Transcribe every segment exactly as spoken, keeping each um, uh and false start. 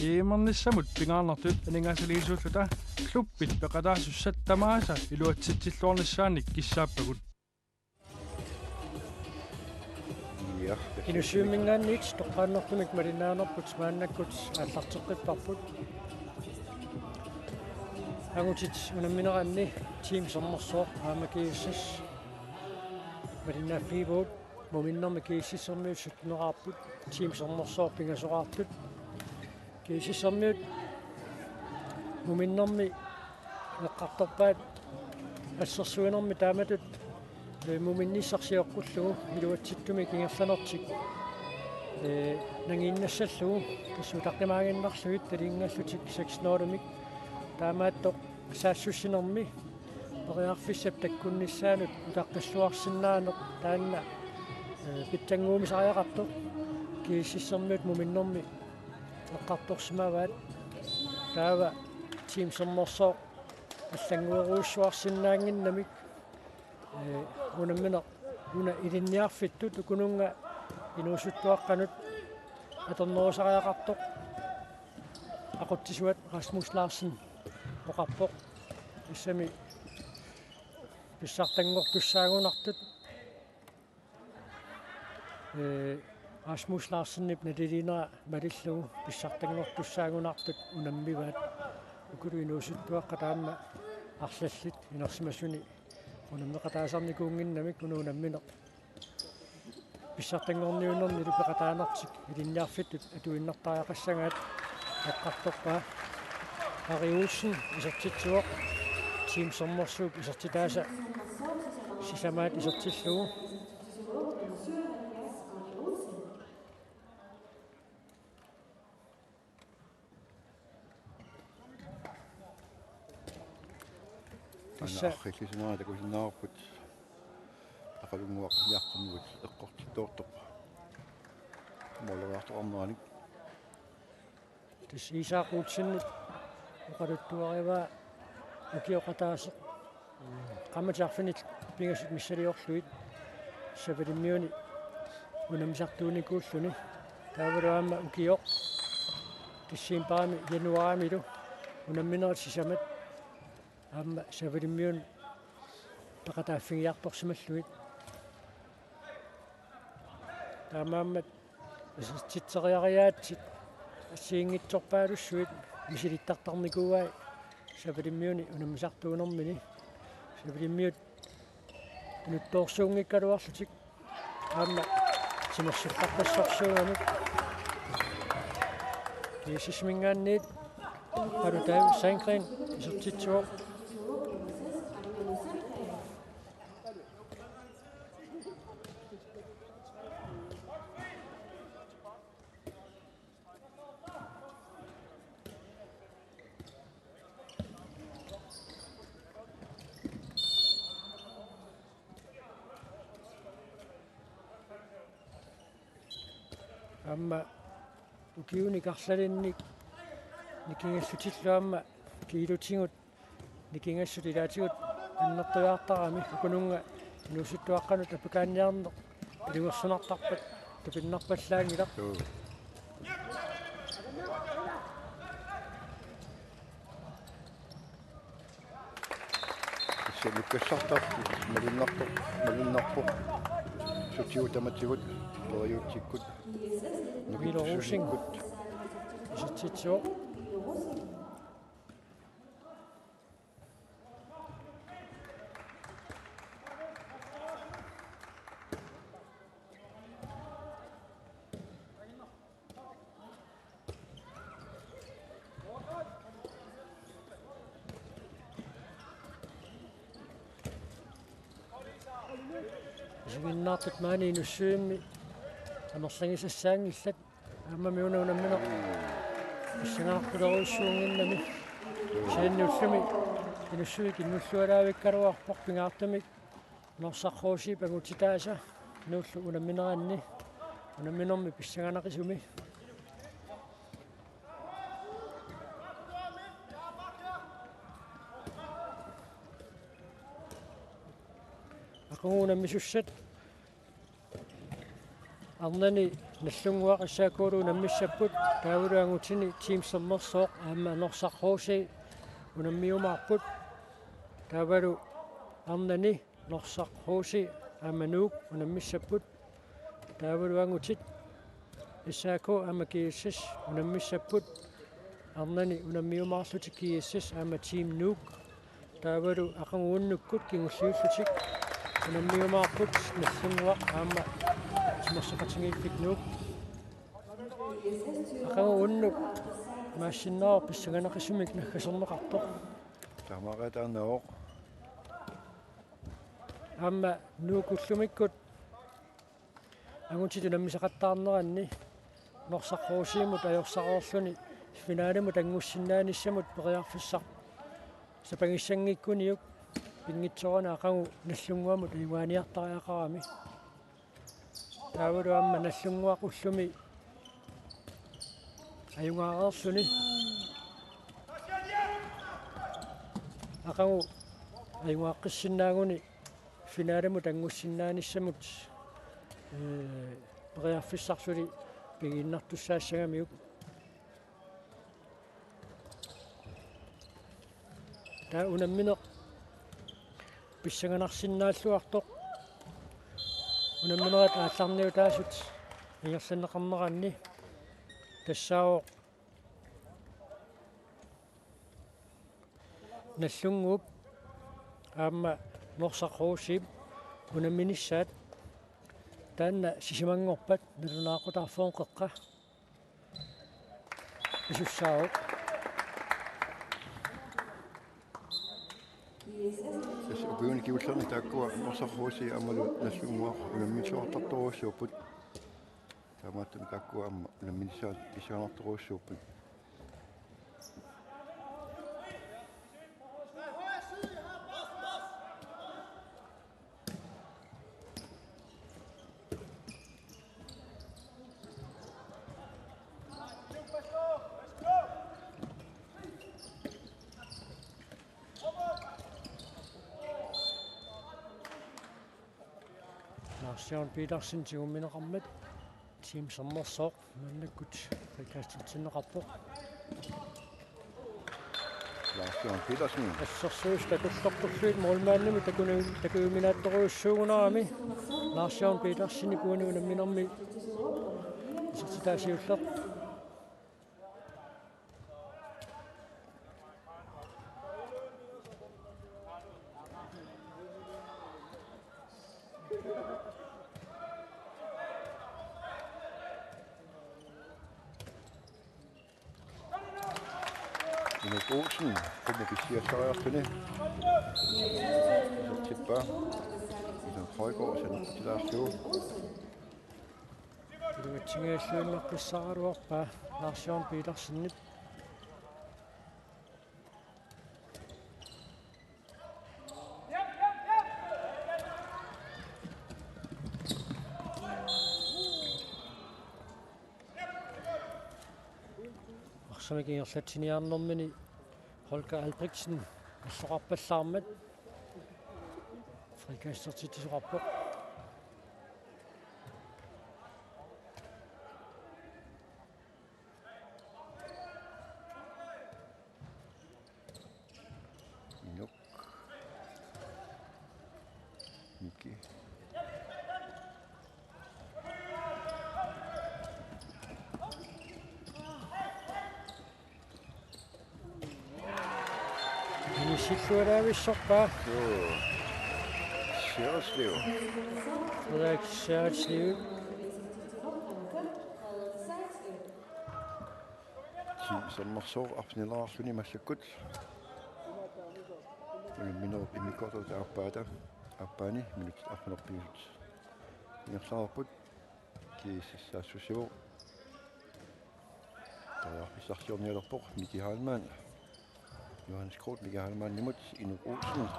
Imernissamut pingaarnertut aningaasaliisuulluta klubbit peqataasussat tamaasa iluatsitsilluarnissaannik kissaappagut. Ja, Inussivimminngaanniit toqqaannartumik malinnaanerput maannakkut aallarteqqipparput. Angutit unammineranni Team Sermersooq aamma G S S malinnaaffigivagut. Muminnermi G S S-ermiut sytteneqarput, Team Sermersooq pingasoqartut. G S S-ermiut muminnermi eqqartorpaat assersuinermi taamatut, eh, muminnissaq sioqqullugu iluatsittumik ingerlanertik, eh, nangiinnassallugu, tassa utaqqimaaginnarlugit talingallutik seks nul-imik. Taamaattoq saassussinermi periarfissap takkunnissaanut utaqqilluarsinnaaneq taanna, eh, pitsannguumisariaqartoq G S S-ermiut muminnermi eqqartorsimavaat. Taava Team Sermersooq allannguerujussuarsinnaannginnamik, eh, unammineq una ilinniarfittut ukununnga inuusuttuaqqanut atornerusariaqartoq aqutsisuat Rasmus Larsen oqarpoq. Tassami pissartanngortussaagunartut, eh, Rasmus Larsenip nalilinera malillugu pissartanngortussaagunartut unammivaat. Ukulu inuusuttuaqqat aamma arlallit inersimasuni unammeqataasarnikuunnginnamik una unammineq pissartanngorniunnernilu peqataanertik ilinniarfittut atuinnartariaqassagaat. Eqqartorpaa Ari Olsen isertitsivoq, Team Sermersuup isertitaasa sisamaat isertillugu. Tassa. Aana arrillisumik takusinnaavarput. Aqalunnguaq Jaakkomigut eqqortittoortoq. Mooleriartoqarneranik. Tassa Isak Olsenip oqaluttuarivaa ukioqataaseq. Qaammatit arfinillit pingasut missiliorlugit Savalimmiuni unammisartuunikuulluni. Taavalu aamma ukioq decembarimi januaarimilu unamminerit sisamat aamma Savalimmiuni peqataaffigiartorsimallugit. Taamaammat isertitseriariaatsit assigiinngitsorpaalussuit misilittartarnikuuai Savalimmiuni unammisartuunermini. Savalimmiut inuttoorsuunngikkaluarlutik aamma timersortarpassorsuugamik. G S S-iminngaanniit Alu David Sandgren isertitsivoq. Aamma ukiunik arlalinnik nikingassutillu aamma kiilutigut nikingassut ilaatigut annertujaartarami ukununnga inuusuttuaqqanut appakaanniarneq ilungersunartarpat tupinnarpallaanngilaq. Joo. Tassa nukkassartarpoq, malunnarpoq, malunnarpoq. Sutigut tamatigut, Loriutsikkut. Milo Rosing. Nukittusunikkut. Isertitsivoq. Isiginnaartut maani Inussivimmi amerlagisassaanngillat. Aammami una unammineq pissanganartulerujussuunnginnami. Kisianni ullumi Inussivik innullualaavikkaluarpoq pingaartumik Norsaq H C-p angutitaasa Nuullu unammineranni unamminermi pissanganaqisumi. Aqagu unammisussat Arnani Nagdlunguaq S A K-lu unammissapput, taavalu angutini Team Sermersooq aamma Norsaq H C unammiumaarput. Taavalu arnani Norsaq H C aamma Nuuk unammissapput. Taavalu angutit S A K aamma G S S unammissapput. Arnani unammiumaarlutik G S S aamma Team Nuuk. Taavalu aqagu unnukkut kingulliullutik unammiumaarput Nagdlunguaq aamma Timersoqatigiiffik Nuuk. Aqagu unnuk imaassinnaavoq pissanganaqisumik naggaserneqartoq. Taamaaqqaataarnavoq. Aamma Nuuk ullumikkut angutit unammisaqattaarneranni Norsaq H C-mut ajorsareerluni finalemut anngussinnaanissamut periarfissaq sapangissanngikkuniuk pinngitsoorani aqagu Nagdlunguamut ajugaaniartariaqarami. Taavalu aamma Nagdlunguaq ullumi ajugaareerluni aqagu ajugaaqqissinnaaguni finalemut anngussinnaanissamut, ee, periarfissaq suli pigiinnartussaassagamiuk. Taava unammineq pissanganarsinnaalluartoq. Unamminerat aallarniutaasut ingerlanneqarneranni tassaavoq Nagdlunguup aamma Norsaq H C-p unamminissaat. Taanna sisamanngorpat nalunaaqutaq arfineq-qeqqa pisussaavoq. Tassa ukiuni kingullerni taakkua Norsaq H C aammalu Nagdlunguaq unammissuartartorujussuupput. Taamaattumik taakkua aamma unamminissaat pissanganartorujussuupput. Lars Jørgen Petersen tigummineqarmat Team Sermersooq maannakkut frikastinneqarpoq. Lars Jørgen Petersen. Assersuisut takulluartulluit målmandimut takuni-, takujuminaattorujussuugunarami. Lars Jørgen Petersenip uani unamminermi isertitaa siulleq. Inuk Olsen, qummut pissiassariarluni. Isertippaa. Inuk Højgaard, saneqqutilaarlugu. Iluatsinngilluinnaqqissaaraluarpaa Lars Jørgen Petersenip. Arsamik ingerlatsiniarnermini Holger Albrechtsen alloqarpallaarmat frikastertitsisoqarpoq. Inuk. Miki. Inissilluaraavissorpaa. Joo. Sjerslev. Frederik Sjerslev. Team Sermersooq arfinilaarluni massakkut. Unamminerup immikkoortortap aappaata, aappaani minutsit arfineq-pingasut ingerlareerput. G S S saassussivoq. Periarfissarsiornialerpoq Miki Heilmann. Johannes Groth, Miki Heilmannimut, Inuk Olsen.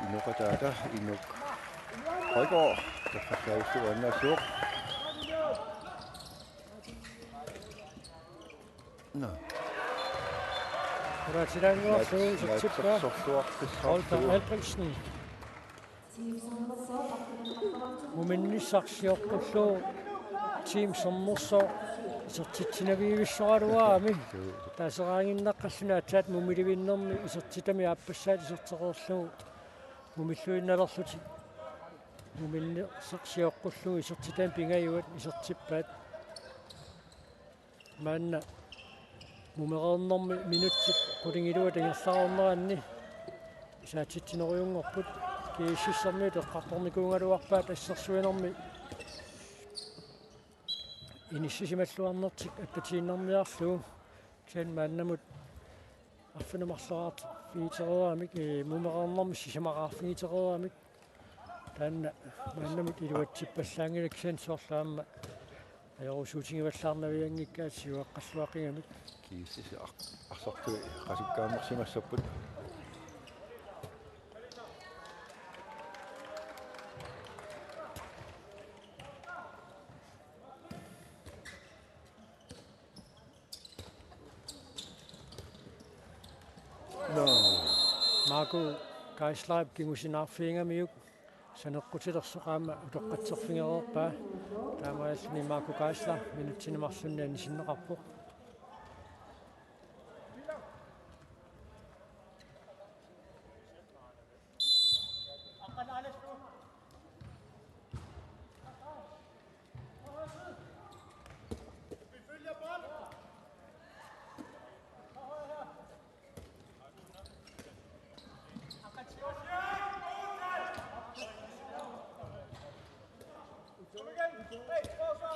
Inuk ataata, Inuk Højgaard. Taffakkaavissuaq annaassivoq. Nå. Qulaatilaannguarlugu isertippaa. Naatsorsorluarpassaarlugu. Holger Albrechtsen. Muminnissaq sioqqullugu Team Sermersooq isertitsinaviivissoraluarami. Taaseraannginnaqqalluni aatsaat mumilivinnermi isertitami aappassaat isertereerlugu mumilluinnalerlutik. Muminnissaq sioqqullugu isertitami pingajuat isertippaat. Maanna mumereernermi minutsit qulingiluat ingerlareerneranni isaatitsinerujunngorput. GSS-ermiut eqqartornikuugaluarpaat assersuinermi inissisimalluarnertik attatiinnarniarlugu. Kisianni maannamut arfineq-marloraarfigitereeramik, ee, mumereernermi sisamaqaarfigitereeramik. Taanna maannamut iluatsippallaanngilaq, kisianni soorlu aamma ajorusuutigivallaarnavianngikkaat siuaqqalluaqigamik. GSS ar-, arsartui qasukkaammersimassapput. No. Marco Geisler kingusinaarfigigamiuk saneqqutilersoq aamma utoqqatserfigereerpaa. Taamaalilluni Marco Geisler minutsini marlunni anisinneqarpoq.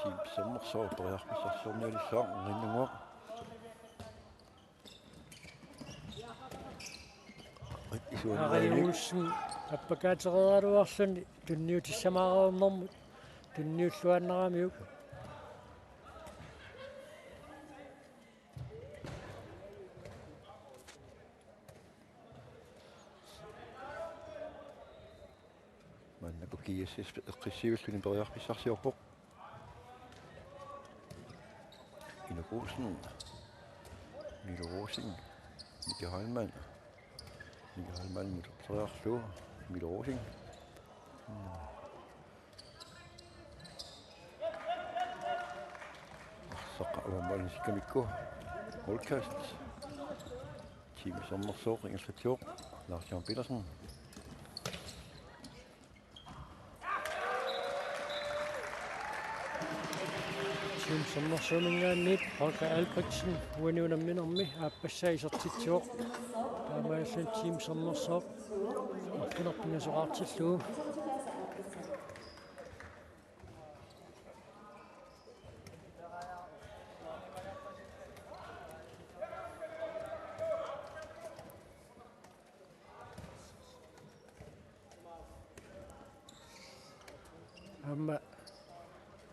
Team Sermersooq periarfissarsiornialissaaq, Rinnunnguaq. Ari Olsen appakaatereeraluarluni tunniutissamaareernermut tunniulluaannaramiuk. Maannakkut GSS eqqissivilluni periarfissarsiorpoq. Inuk Olsen. Milo Rosing. Mika Heilmann. Mika Heilmann muterteriarlugu. Milo Rosing. Arsaq uammalinsikkamikku. Holdkast. Team Sermersooq ingerlatsivoq. Lars Jørgen Petersen. Team Sermersuuminngaanniit Holger Albrechtsen uani unamminermi aappassaa isertitsivoq. Taamaalilluni Team Sermersooq marlunnik pingasoqartillugu. Aamma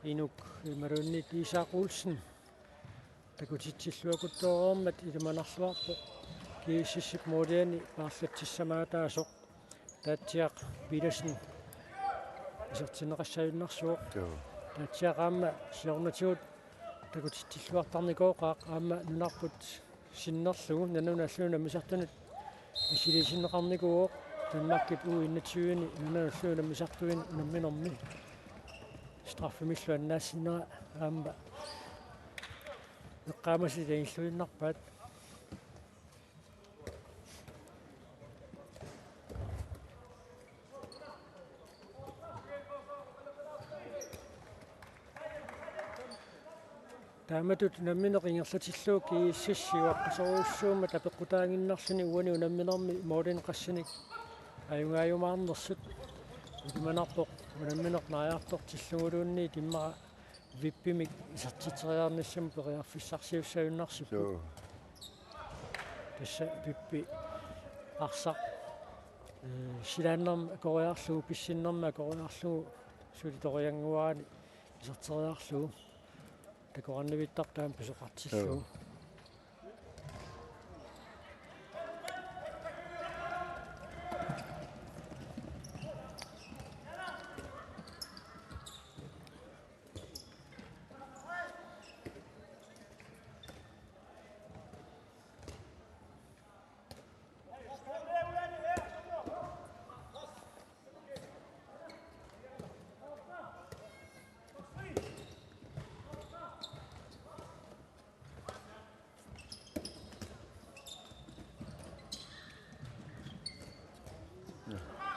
Inuk imaluunniit Isak Olsen takutitsilluakuttooreermat ilimanarluarpoq GSS-ip måliani paarlatsissamaataasoq Taatsiaq Petersen isertinneqassagunarpoq. Joo. Taatsiaq aamma siornatigut takutitsilluartarnikooqaaq aamma nunarput sinnerlugu nalunaaluunniit unammisartunut misiliisinneqarnikuuvoq Danmarkip U enogtyve-ni nalunaaluunniit unammisartuini unamminermi straffemillu annaassinnera aamma eqqaamasut ilagilluinnarpaat. Taamatut unammineq ingerlatillugu GSS siuaqqasorujussuummat apeqqutaaginnarluni uani unamminermi målinik qassinik ajugaajumaarnersut. Ilimanarpoq unammineq naajartortilluguluunniit immaqa vippimik isertitseriarnissamut periarfissarsiussagunarsipput. Joo. Tassa vippi arsaq, ee, silaannarmi akoriarlugu, pissinnermi akoriarlugu suli toriannguarani iserteriarlugu. Takorannavittartoq aamma pisoqartillugu. Joo.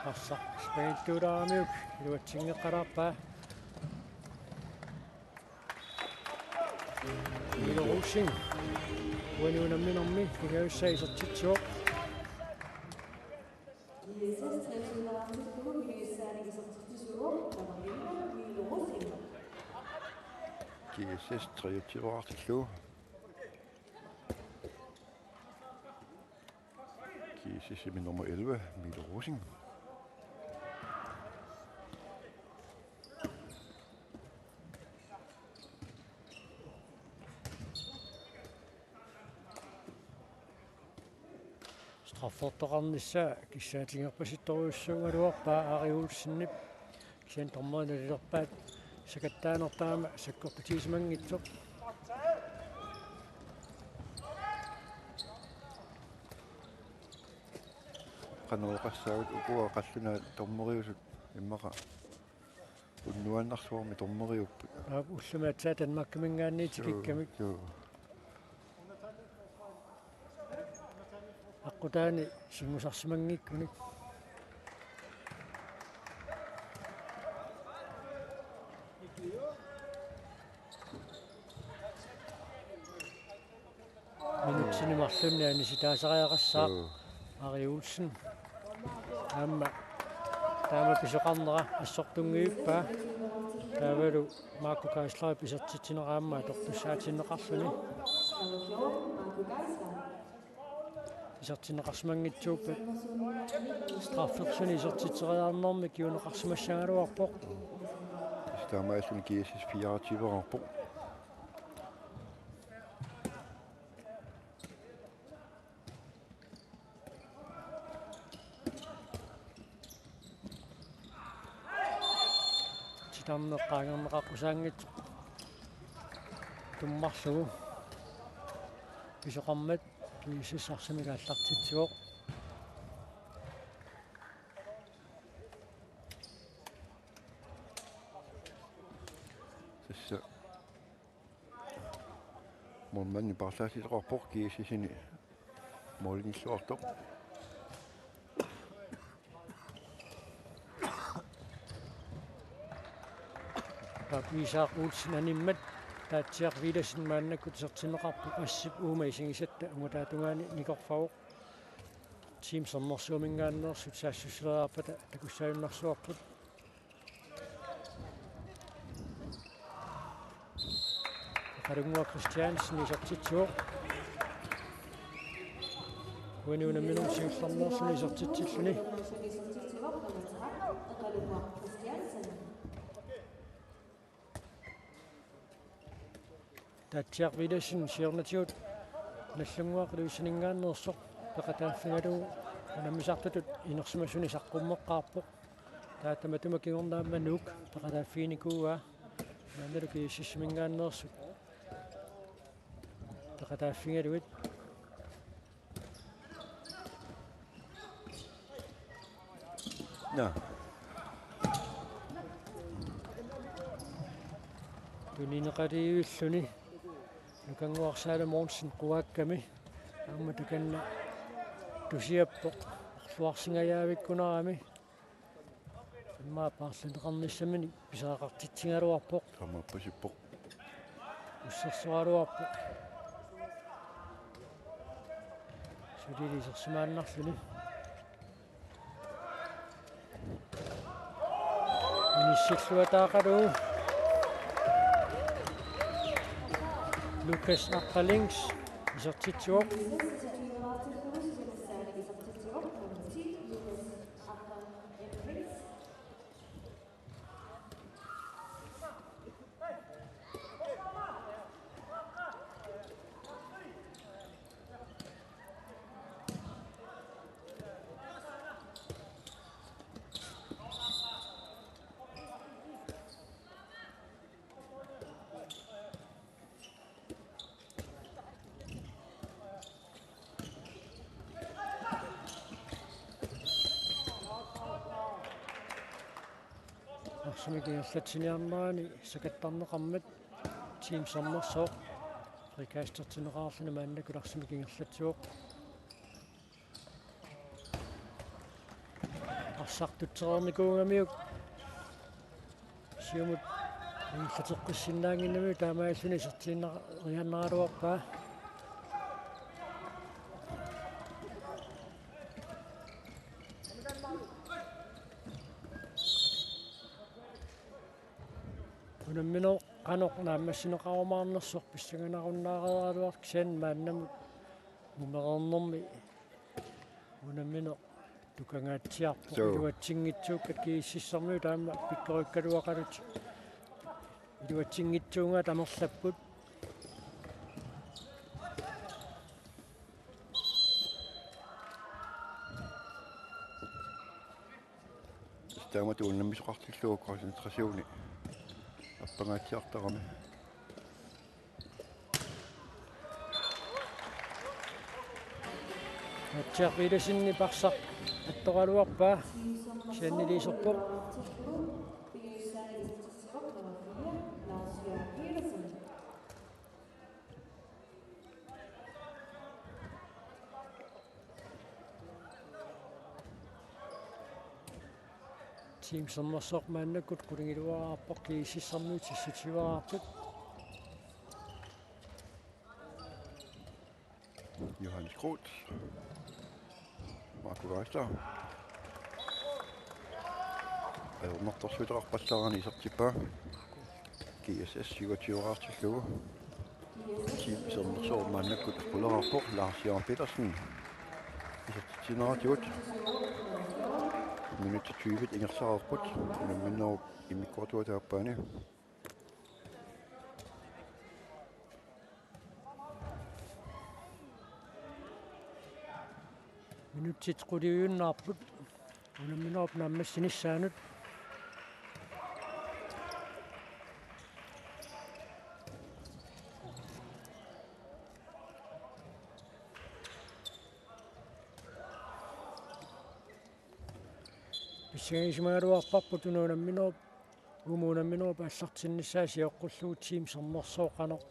Arsaq spaghettiulaaramiuk iluatsinngeqqalaarpaa. Milo Rosing. Uani unamminermi pingajussaa isertitsivoq. G S S treogtyve-artillu. G S S-imi nummer elleve, Milo Rosing. Straffertoqarnissaa kissaatigerpasittorujussuugaluarpaa Ari Olsenip. Kisianni dommerinut ililerpaat sakattaanertaama sakkortutigisimanngisoq. Qanoq oqassaagut ukua qallunaat dommeriusut immaqa unnuaannarsuarmi dommeriupput. Aap, ullumi aatsaat Danmarkiminngaanniit tikikkamik. Joo, joo. Aqqutaani singusarsimanngikkunik. Minutsini marlunni anisitaasariaqassaaq. Joo. Ari Olsen. Aamma taama pisoqarnera assortunngivippaa. Taavalu Marco Geisler isertitsinera aamma atortussaatinneqarluni. Isertinneqarsimanngitsuuppat strafferluni isertitseriarnermi kinguneqarsimassagaluarpoq. Taamaalluni G S S fireogtyve-arpoq. Titarneq qaangerneqaqqusaanngitsoq tummarlugu. Pisoqarmat G S S arsamik aallartitsivoq. Tassa målmandi paarlaassitoqarpoq G S S-ini målinilluartoq. Taava Isak Olsen animmat Taatsiaq Villadsen maannakkut isertinneqarpoq assip uuma isigisatta ungutaatungaani nikorfavoq. Team Sermersuuminngaanneersut saassusseriarpata takussaajunnarsuarput. Qalunnguaq Christiansen isertitsivoq. Uani unamminermi siullermeerluni isertitsilluni. Taatsiaq Villadsen siornatigut Nagdlunguaq Louiseninngaanneersoq peqataaffigalugu unammisartutut inersimasuni saqqummeqqaarpoq. Taava tamatuma kingorna aamma Nuuk peqataaffiginikuuaa. Maannalu G S S-iminngaanneersut peqataaffigalugit. Naa. Tunineqaliivilluni Nukannguaq Salomonsen quaakkami. Aamma takanna tusiappoq. Arluarsingajavikkunarami. Immaqa paarlaneqarnissaminik pisariaqartitsigaluarpoq. Taamaappoq ippoq. Ussersoraluarpoq. Sulili isersimaannarluni. Inissilluataaqalu. Lukas Aqqalings isertitsivoq. Arsamik ingerlatsiniarnerani sakattarneqarmat Team Sermersooq frikastertinneqarluni maannakkut arsamik ingerlatsivoq. Sartutsereernikuugamiuk siumut ingerlateqqissinnaannginnamiuk taamaalilluni isertiinnariaannaraluarpaa. Unamminerup qanoq naammassineqarumaarnersoq pissanganarunnaaraluartoq kisianni maannamut uumereernermi unammineq tukangaatsiarpoq. Suu. Iluatsinngitsuukkat GSS-ermiut taama pikkorikkaluaqalutik. Iluatsinngitsuugaat amerlapput. Taamatut unammisoqartillugu koncentrationi appangaatsiartarami. Atsiaq Petersenip arsaq attoraluarpaa. Kisiannili iserpoq. Team Sermersooq maannakkut qulingiluaarpoq, GSS-ermiut tissutigaarput. Johannes Groth. Marco Geisler. Ajornartorsiuteqarpallaarani isertippaa. GSS syvogtyve-raartillugu. Team Sermersooq maannakkut eqquleqarpoq, Lars Jørgen Petersen. Isertitsineratigut. Minutsit tyve ingerlareerput. Unamminerup immikkoortuata aappaani. Minutsit quliujunnaarput. Unamminerup naammassinissaanut. Pissangagisimagaluarparput una unamminerup, uuma unamminerup aallartinnissaa sioqqullugu Team Sermersooq qanoq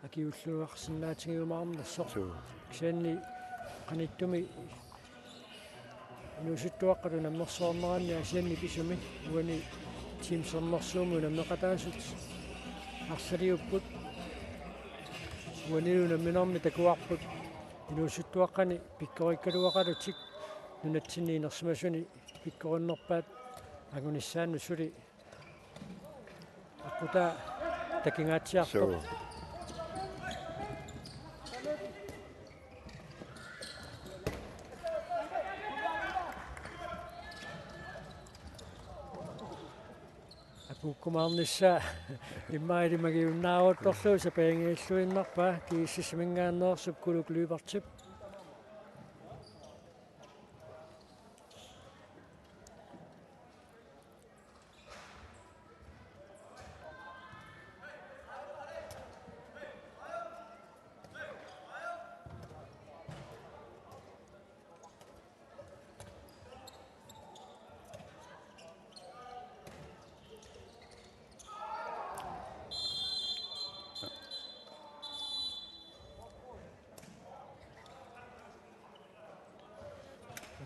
akiuulluarsinnaatigiumaarnersoq. Suu. Kisianni qanittumi inuusuttuaqqat unammersuarneranni Aasianni pisumi uani Team Sermersuumi unammeqataasut arsaliupput. Uani unamminermi takuarput inuusuttuaqqani pikkorikkaluaqalutik nunatsinni inersimasuni pikkorinnerpaat angunissaannut suli aqqutaa takingaatsiarpoq. Suu. Akuukkumaarnissaa immaqa ilimagiunnaaruttorlugu sapiinngilluinnarpaa GSS-iminngaanneersup Kuluk Lyberthip.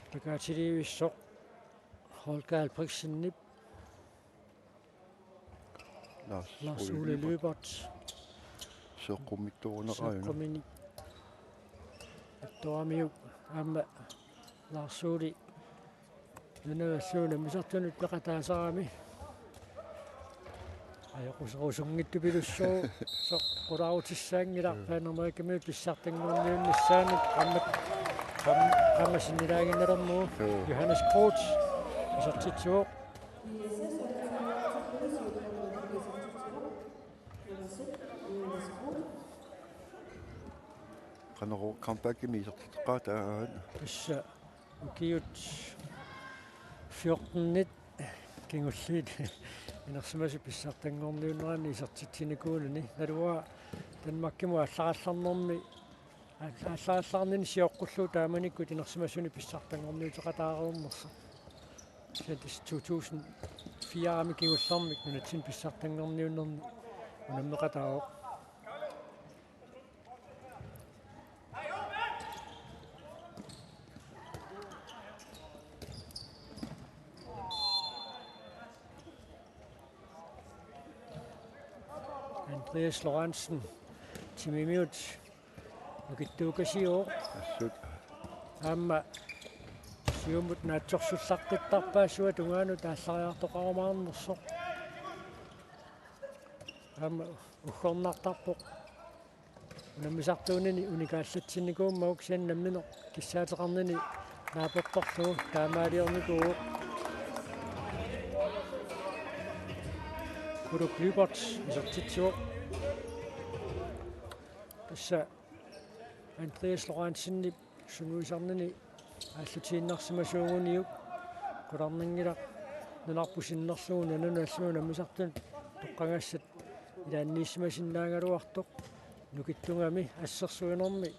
Attackaatsilivissoq Holger Albrechtsenip. Lars, Lars Ole, Ole Lyberth. Lyberth. Seeqqummittuuneraajuneq. Seeqqumminik. Attoramiuk aamma Lars Ole. Nunavassuuna misartunut peqataasarami. Ajoquserusunngitsupilussuuvoq, soq qulaarutissaanngilaq. Mm. Panermarikamiut pissartanngorniunnissaannik qaammat, qaam-, qaammat sinnilaaginnalerlugu. Mm. Johannes Groth isertitsivoq. Qanoq comebackimi isertitseqaat aat? Tassa ukiut fjortenit kingulliit inersimasut pissartanngorniunneranni isertitsinikuunani. Naluara Danmarkimut aallarallarnermi, aal-, aallarallarnini sioqqullugu taamanikkut inersimasuni pissartanngorniuteqataareernersoq. Kisianni tassa to tusind fire-mi kingullermik nunatsinni pissartanngorniunnerni unammeqataavoq. Andreas Lorentzen timimiut nukittuukasiuvoq. Assut. Aamma siumut naatsorsullaqqittarpaa sua tungaanut aallariartoqarumaarnersoq. Aamma uggornartarpoq. Unammisartuunini unikaallatsinnikuummagu kisianni nammineq kissaateqarnini naapertorlugu taamaaliornikuuvoq. Uluk Lyberth isertitsivoq. Tassa Andreas Lorentzenip sungiusarnini aallutiinnarsimasuuguniuk qularnanngilaq nunarput sinnerlugu nunanut allanut unammisartunut toqqagassat ilaanniissimasinnaagaluartoq nukittugami assersuinermi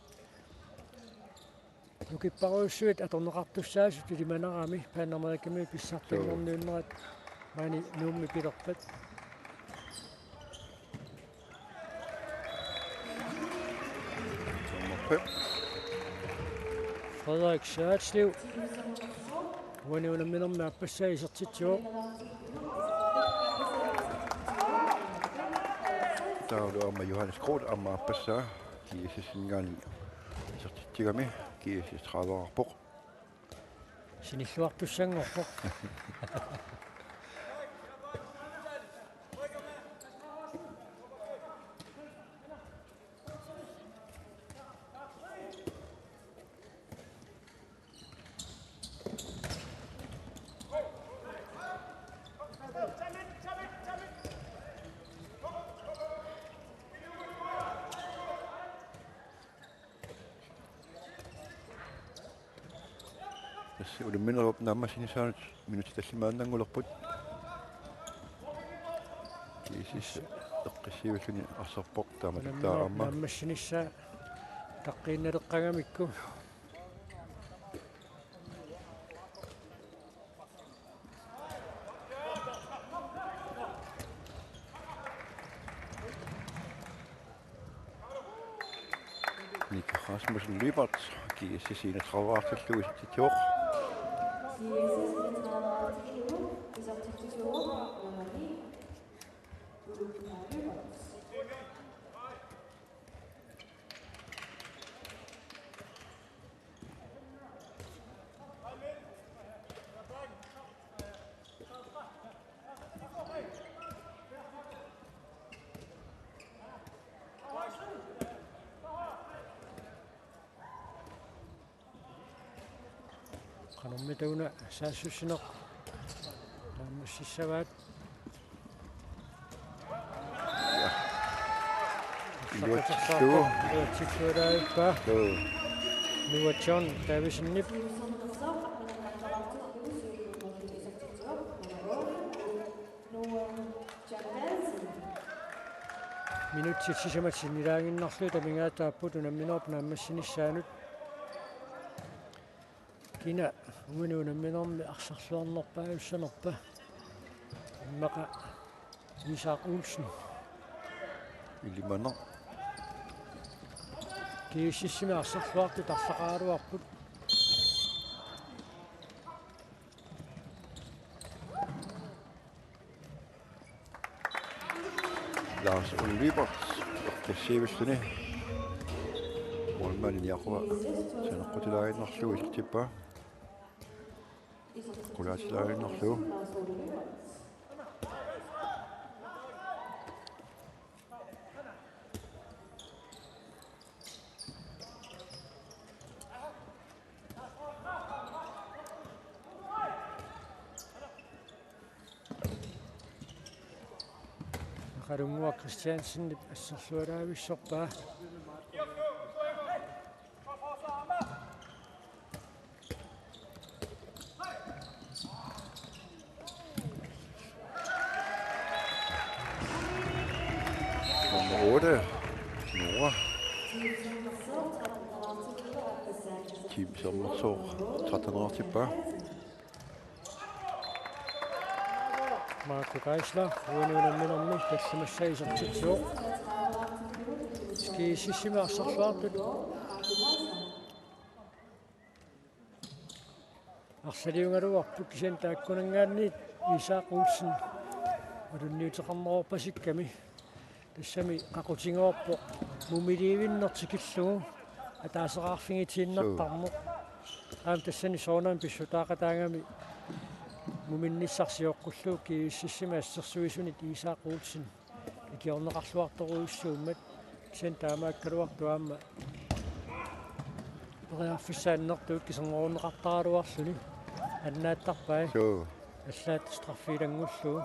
nukipparujussuit atorneqartussaasut ilimanarami Panamerikami pissartanngorniunnerat maani Nuummi pilerpat. Frederik Sørenslev. Uani unamminermi aappassaa isertitsivoq. Taavalu aamma Johannes Groth aamma aappassaa G S S-iminngaanniit isertitsigami. G S S tredive-rpoq. Sinilluartussanngorpoq. Tassa unamminerup naammassinissaanut minutsit tallimaannanngulerput. G S S eqqissivilluni arsorpoq taama. Unamminerup taama aamma naammassinissaa utaqqiinnaleqqagamikku. Nick Rasmussen Lyberth, G S S enogtredive-rtillugu isertitsivoq. Qanormita una saassussineq naammassissavaat. Iluatsitsuuvoq. Iluatsitsuulaavippaa. Joo. Noah John Davidsenip. Minutsit sisamat sinnilaaginnarlugit amigaataapput unamminerup naammassinissaanut. Kina uani unamminermi arsarluarnerpaajussanerpa? Immaqa Isak Olsen. Ilimanaq. G S S-imi arsarluartut arlaqaraluarput. Lars Ole Lyberth, eqqissivilluni. Målmandi niaqua saneqqutilaaginnarlugu isertippaa. Qulaatilaaginnarlugu. Naqalunnguaq Christiansenip assersualaavissorpaa. Nummer otte, Nora. Kim Sommerskov, tretten-rtippaa. Marco Geisler, uani unamminermi tallimassaa isertitsivoq. G S S-imi arsarluartut arsaliugaluarput kisianni taakkunanngaanniit Isak Olsen malunniuteqarnerorpasikkami. Tassami qaqutigoorpoq mumiliivinneq tikillugu ataaseqarfigitiinnartarneq. Aamma tassani soorunami pissutaaqataagami muminnissaq sioqqullugu G S S-imi assersuisunit Isak Olsen ikiorneqarluartorujussuummat, kisianni taamaakkaluartoq aamma periarfissaq annertuut kiserngorunneqartaraluarluni annaattarpai. Suu. Allaat straffiilanngullugu.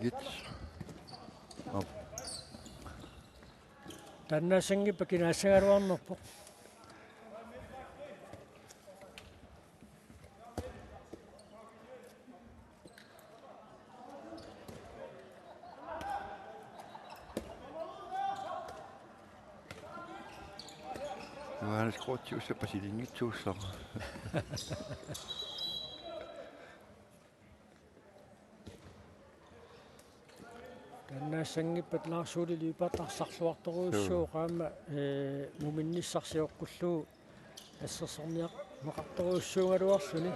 Gits. Op. Taannaassanngippat kinaassagaluarnerpoq. Johannes Groth, Josef Basiliengi, Josef. Taannaassanngippat Lars Ole Lyberth arsarluartorujussuuvoq aamma, ee, muminnissaq sioqqullugu assersorniarneqartorujussuugaluarluni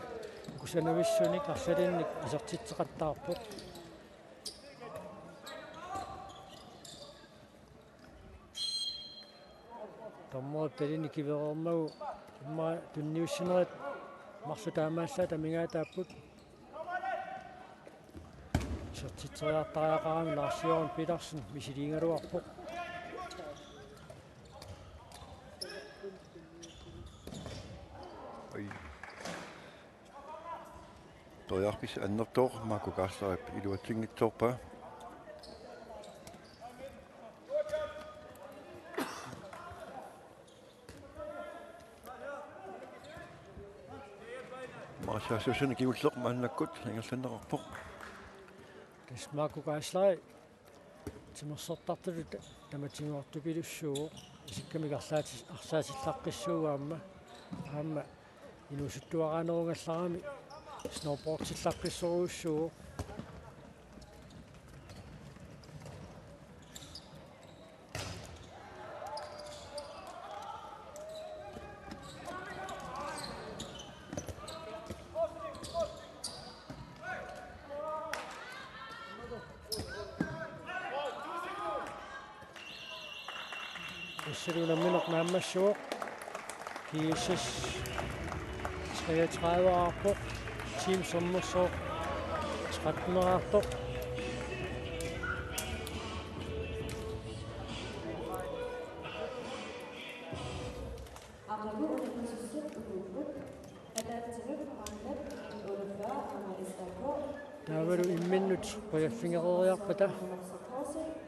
kusanavissunik arsalinnik isertitseqattaarpoq. Dommerip talini kivereermagu immaqa tunniussinerit marluk taamaallaat amigaataapput. Isertitseriartariaqarami Lars Jørgen Petersen misiliigaluarpoq. Oj. Periarfissaq annertooq Marco Geislerip iluatsinngitsoorpaa. Marshall Susanne kingulleq maannakkut ingerlanneqarpoq. Tassa Marco Geisler timersortartutut tamatigoortupilussuuvoq, isikkamik arlaati-, arlaatillaqqissuuvoq aamma, aamma inuusuttuaraanerungallarami snowboardillaqqissorujussuuvoq. Tassalu unammineq naammassivoq. G S S treogtredive-aarpoq. Team Sermersooq tretten-eraartoq. Taavalu imminnut qujaffigereeriarpata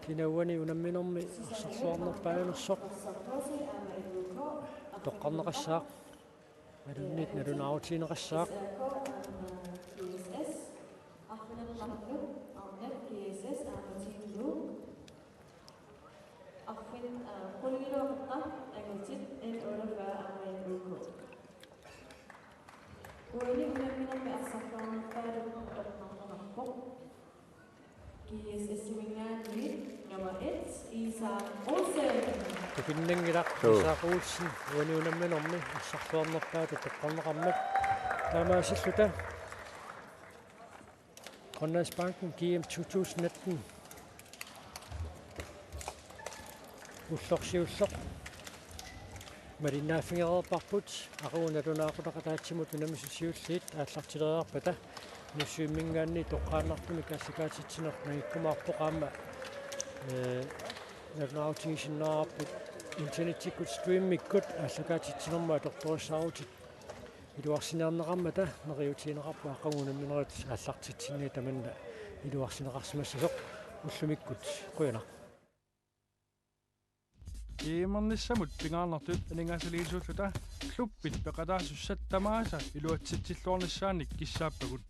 kina uani unamminermi arsarluarnerpaanersoq toqqarneqassaaq. Malunnit nalunaarutigineqassaaq. Arfineq-marluk arnat G S S aamma Team Nuuk. Arfin-, aa, qulingiluat angutit N otteogfyrre aamma N O K. Uani unamminermi arsarluarnerpaatut toqqarneqarpoq. G S S-iminngaanniit nummer et, Isak Olsen. Tupinnanngilaq. Suu. Isak Olsen uani unamminermi arsarluarnerpaatut toqqarneqarmat. Taamaasilluta Grønlandsbanken G M to tusind atten ulloq siulleq malinnaaffigereerparput, aqagu nalunaaqutaq ataatsimut unammisut siulliit aallartileriarpata, Nuussuimminngaanniit toqqaannartumik aallakaatitsineq nangikkumaarpoq aamma, ee, nalunaarutigisinnaavarput internettikkut streamikkut aallakaatitsinermut atortorissaarutit iluarsineerneqarmata neriuutigineqarpoq aqagu unamminerit aallartitsinniit tamanna iluarsineqarsimassasoq ullumikkut. Qujanaq. G M-ernissamut pingaarnertut aningaasaliisuulluta klubbit peqataasussat tamaasa iluatsitsilluarnissaannik kissaappagut.